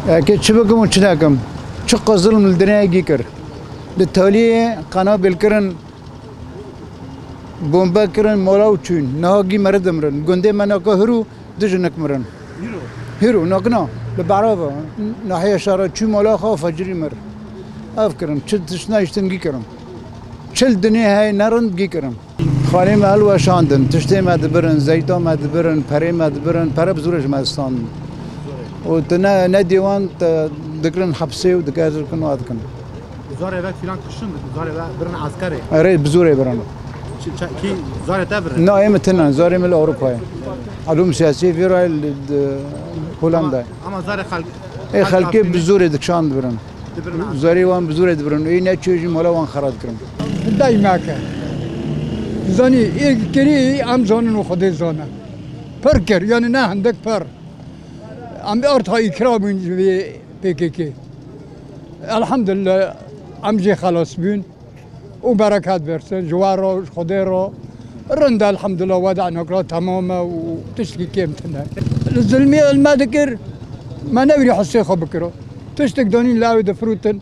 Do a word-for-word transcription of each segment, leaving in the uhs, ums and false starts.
Eke çi bikim û çi nekim? Çiqas zilm li dinyayê gî kir. Di taliyê qenabêl kirin, bombe kirin, mala û çûn. Niha gî meri dimirin. Gundê me naka hir û du jinik mirin. Hîro? Hîro, nakina. Li Berava. Nahiya şara çû mala xwe û fecirî mir. Ev kirin. Çi tişt nehiştin gî kirin. Çil dinyê heye nerind gî kirin. Xanê me hilweşandin, tiştê me dibirin, zeyta me dibirin, perê me dibirin, pere bi zorê ji me distandin. Û tu ne, ne dêwan te digirin hepsê û digezikin û dikin. Zarê ve filan kişin, zarê ve birin eskerê. Erê, bi zorê birin. Çi, çi, kî zarê te birin? Na, ê min tune, zarê min li Ewropayê. Elûm siyasî vî rayê li, di Hollandayê. Ama, ama zarê xelk-, Ê xelk xelkê bi zorê dikişand birin. Dibirin. Zarê wan bi zorê dibirin. Ê neçûyê jî mala wan xera dikirin. Dayma ke. Zanî, ê kirî em zanin û Xwedê zane. Pir kir, yani ne hindik pir. Em ê arta îkram bûn ji vê P K K. Elhamdülillah, em jê xelas bûn. Û bereket bersin, ji we re, ji Xwedê re. Rind e, elhamdülillah, weda nokra temam e û tiştekî kêm tune. Li zilmê li me dikir, me newrî hissê xwe bikiro. Tiştek danîn lawê difirûtin.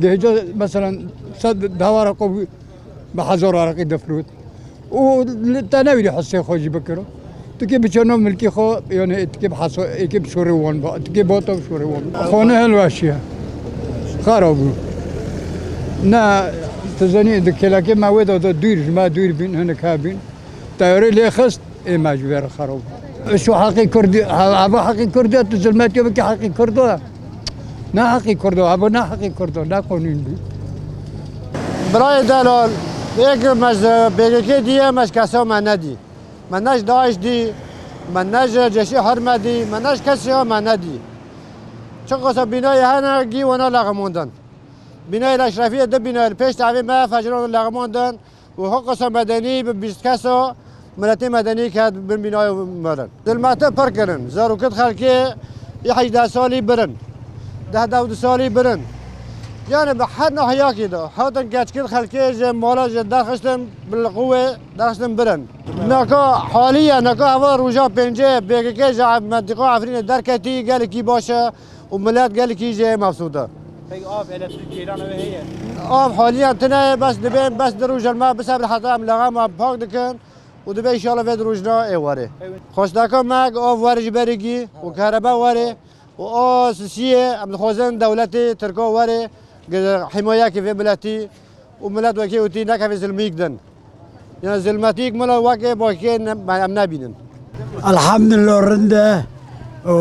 Gihêca, meselen, sed dewara xwe bi hezar areqî difirût. Û li te newîrî hissê xwe jî bikiro. Tu kê biçe nav milkê xwe, yani tu kê bi hesa-, ê kê bi şorê wan ba, tu kê bata bi şorê wan ba. Xwe ne hilweşiye. Xera bû. Ne, tu zanî di kêlekê me wê de, de dûr ji me dûr bîn, hinek hebîn. Teyarê lê xist, ê me ji vê re xera bû. Şu heqê Kurdî, he-, heva heqê Kurdî, tu zilmetiye bikî heqê Kurdo. Ne heqê Kurdo, heva ne heqê Kurdo, ne qonûn bû. Birayê delal, yek me ji P K K dî, me ji kesa me nedî. Me ne ji DAIŞ dî, me ne ji Ceşî Herme dî, me ne ji kesê ya me nedî. Çiqasa bînayê hene gî wana leximandin. Bînayê Eşrefiyê di bînayê li pêş evê me fecran leximandin û hiqasa medenî bi bîst kesa miletê medenî ket bin bînayê mirin. Zilmete pir kirin. Zarokit xelkê yê hejdeh salî birin. Deh dewdu salî birin. Yani bi her nahiyakî de hatin keçkit xelkê ji mala ji derxistin bi liqûwê derxistin birin. Naka haliye, naka heva roja pêncê P K K ji mentiqa Efrînê derketî gelekî baş e û milet gelekî jê mefsûd e. Peki av, elektrik, ceyran ev heye? Av haliyen tine ye, bes dibên, bes di roja me bisebir heta em lexema pak dikin. Û dibe înşallah vê di rojna ê werê. Xwesteka me ku av were ji berî gî û kerebe were û a sisiyê em dixwazin dewletê Tirka were, gi-, himayekê vê miletî û milet wekî witî nekeve zilmîk din. Yani zilmetîk mila wekê bakê ne-, em nebînin. Elhamdülillah rind e. O,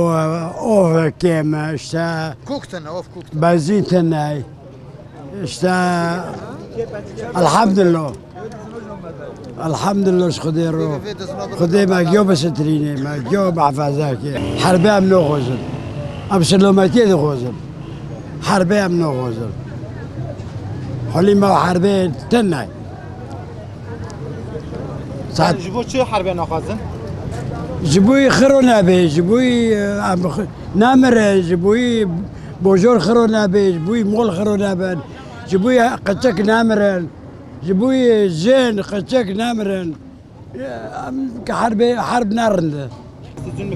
o kêm e, işte. Kûk tune, of kûk tune. Benzîn tune. İşte, elhamdülillah. Elhamdülillah ji Xwedê re. Xwedê me giyo bisitirîne, me giyo muhafaza ke. Herbê em naxwazin. Em selametiyê dixwazin. Herbê em naxwazin. Holî me herbê tune. Saet- Ji bo çi herbê naxwazin? Ji bo xiro nebe, ji bo, e, em xi-, nemirin, ji bo bojor xiro nebe, ji bo mol xiro nebin, ji bo qeçek nemirin, ji bo jin qeçek nemirin. E, em ki herbê, herb nerinde.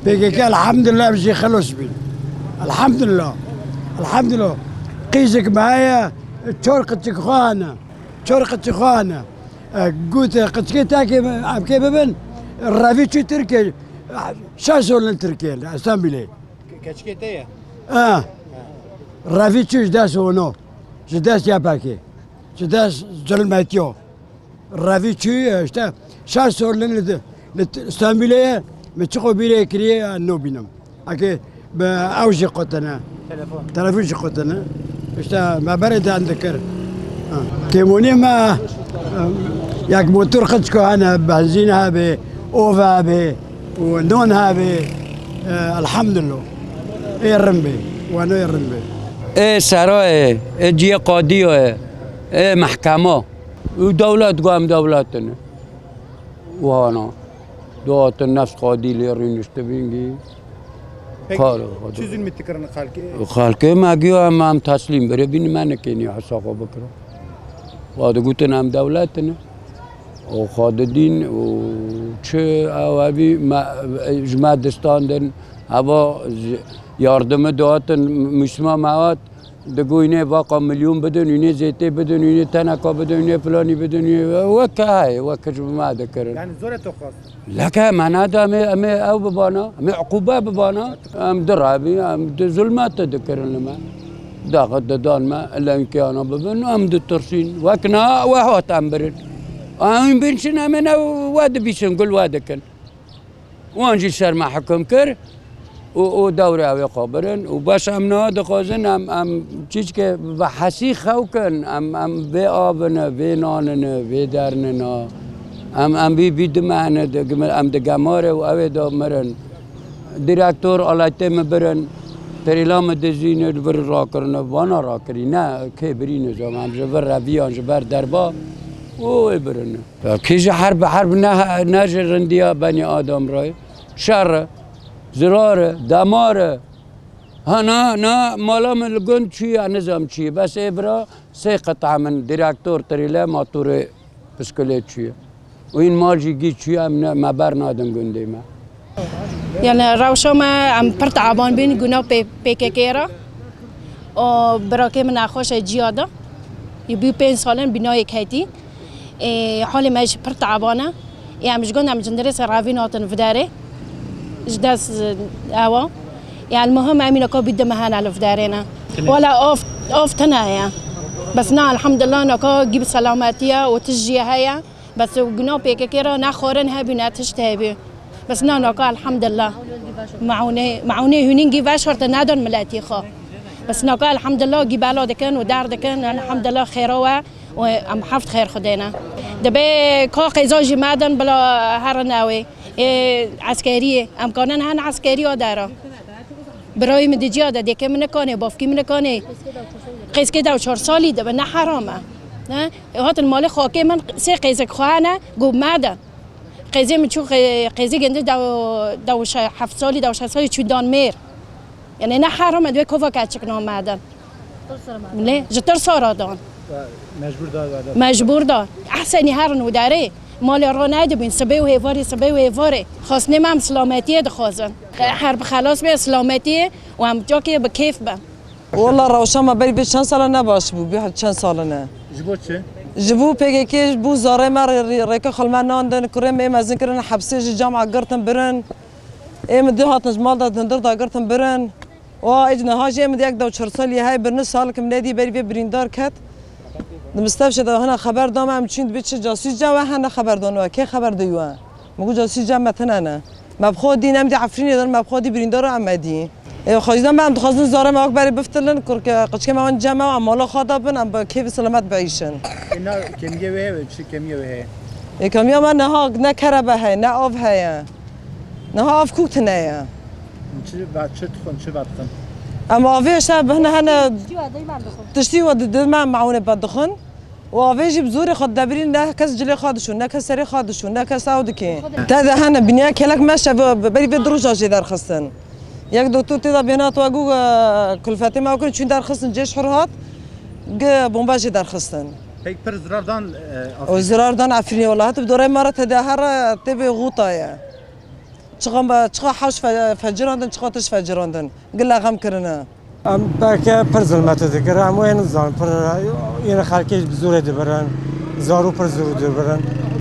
P K K elhamdülillah em jî xelos bîn. Elhamdülillah. Elhamdülillah. Qîzik me heye, çar qeçik xwe hene. Çar qeçik xwe hene. E, gote, qeçikê tekê em kê bibin, revî çû Tirkiye, şeş sor li Tirkiye, li Stenbîlê. Ke-, keçikê te ye? E, revî çû ji dest ono, ji dest Y P G, ji dest zulmetiyo. Revî çû, işte, şeş sor li, li, li Stenbîlê ye, min çiqo bîrê kiriye, ya nobînim. Eke bi ew jî qutine. Telefon. Telefon jî qutine. İşte me berê den dikir. Kêmonî me, yek motor xiçko hene, benzîn hebe, ov hebe û non hebe. Elhamdulillah. Ê rin be, weno ê rin be. Ê serayê, ê ciyê qadiyê, ê mehkema. Û dewlet, gu em dewletine. Wana. Dihatin nefs qadî lê rûniştibîn gî. Peki, kar çi zulmî dikirin xelkê? Xelkê me giya em, em teslîm birê bîn, me nikênî hesa xwe bikirin. Wa digotin em dewletine. Û xwe didîn û çi ew evî me, ji me distandin. Heva ji, yardimi dihatin, mûsima me hat. Digo, wînê vaqa milyon bidin, wînê zêtê bidin, wînê teneka bidin, wînê filanî bidin, wînê weke heye, weke ji me dikirin. Yani zor e to xwest? Leke me nade, em ê, em ê ew bibana, em ê uqûbe bibana. Em di revî, em di zulmete dikirin li me. Daxit didan me, illa îmkana bibin, em ditirsîn. Wek niha we hat em birin. Em bin çin, em ê ne we dibîsin, gul we dikin. Wan jî ser me hikim kir û, û dewrê ew ê xwe birin û bes em niha dixwazin em, em çîçke bi hesî xew kin, em, em vê avine, vê nanine, vê dernina. Em, em bî, bî dimehine, di gim-, em di gemare û ew ê de mirin. Direktor aletê min birin, trêla min dizîne, li vir rakirine, vana rakirî, ne, kê birîne zam, em ji vir reviyan, ji ber derba û ê birine. Ya kî ji herb, herb ne, ne ji rindiya benî adam re. Şer e, zirar e, demar e. Ha na, na mala min li gund çûye, nizam çûye. Bes ê bira sê qita min direktor tirîle, matûrê piskulê çûye. Û hîn mal jî gî çûye, em ne, me bernadin gundê me. Yani rewşa me, em pir teban bîn guna P-, P K K re. O birakê min nexweş e ciya de. Yê bî pênc salin binayê ketî. Ê, halê me jî pir teban e. Ê, em ji gund em cindirê ser revîn hatin viderê. Ji dest, e, ewa. Ê, el muhim em î naka bî di mehene li viderê ne. Wala av, av tine ye. Bes na, elhamdulillah, naka gî bi selametî ye û tijî heye. Bes guna P K K re ne xwarin hebî, ne tişt hebî. Bes na naka elhamdulillah. Meûnê, meûnê hûnîn gî veşarte nedon miletî xwe. Bes naka elhamdulillah gî bela dikin û der dikin, elhamdulillah xêra we û em heft xêr xwe dêne. Dibê ka qêza jî me din bila herin ewê. Ê eskeriyê, em kanin hen eskeriya dera. Birayê min di ciya de, dêkê min nikanê, bavkî min nikanê. Qêzkê dew çar salî dibe, ne heram e. Ne? Hatin malê xakê min sê qêzik xwe hene, got me de. Qêzê min çû qê-, qêzê gindi dew, dew şe-, heft salî, dew şeş salî çû dan mêr. Yani ne heram e, divê kova keçik name de. Lê ji tirsa re dan. Mecbur da, da. Mecbur da. Ehsenî herin û derê. Malê ra nedibîn, sibê û hêvarê, sibê û hêvarê. Xwestinê me em silametiyê dixwazin. Her bi xelas bê silametiyê û em cakê bi kêf bin. Walla rewşa me berî vê çend sala ne baş bû, bî çend sala ne. Ji bo çi? Ji bo P K K, ji bo zarê me rê-, rê-, rêke xwe li me nandin, kurê me ê mezin kirin hepsê ji cama girtin birin. Ê min dê hatin ji mal de dindir da girtin birin. Wa ê niha jî ê min dê yek dew çar salî hey birin, salik min nedî berî vê birîndar ket. Di mistevşê de hene xeber da me, em çûn dibê çi casûs ca we hene xeber dan we, kê xeber dayî we? Min got casûs ca me tine ne. Me bi xwe dî, em dî Efrînê de, me bi xwe dî birîndar em me dî. Ê, xwe jî de me em dixwazin zarê me wek berê biftilin, kurke qiçkê me wan cem me, em mala xwe de bin, em bi kêf û selamet biîşin. Ê, na kêmiyê wê heye, çi kêmiyê wê heye? Ê, kêmiya me niha ne kerebe heye, ne av heye. Niha av kûk tine ye. Çi ve, çi dixwin, çi vedixin? Em avê işte bihne hene tiştî we didin me, meûnê vedixin. Û avê jî bi zorê xwe didebirîn, ne kes cilê xwe dişûn, ne kes serê xwe dişûn, ne kes ew dikê. Te de hene biniya kelek me şev berî vê du roja jê derxistin. Yek doktor tê de bêhna tu got, e, kulfetê me kirin, çûn derxistin, cêş hur hat, gi bomba jê derxistin. Pek pir zirar dan, e, Afrînê. O zirar dan Efrînê, wela hat bi dorê me re te de her tê bê xuta ye. Çiqa me, çiqa hewş fe-, fecirandin, çiqa tişt fecirandin. Gila xem kirine. Em belke pir zilmete dikir, em wê nizanin, pir yine xelkê bi zorê dibirin, zarû pir zorû dibirin.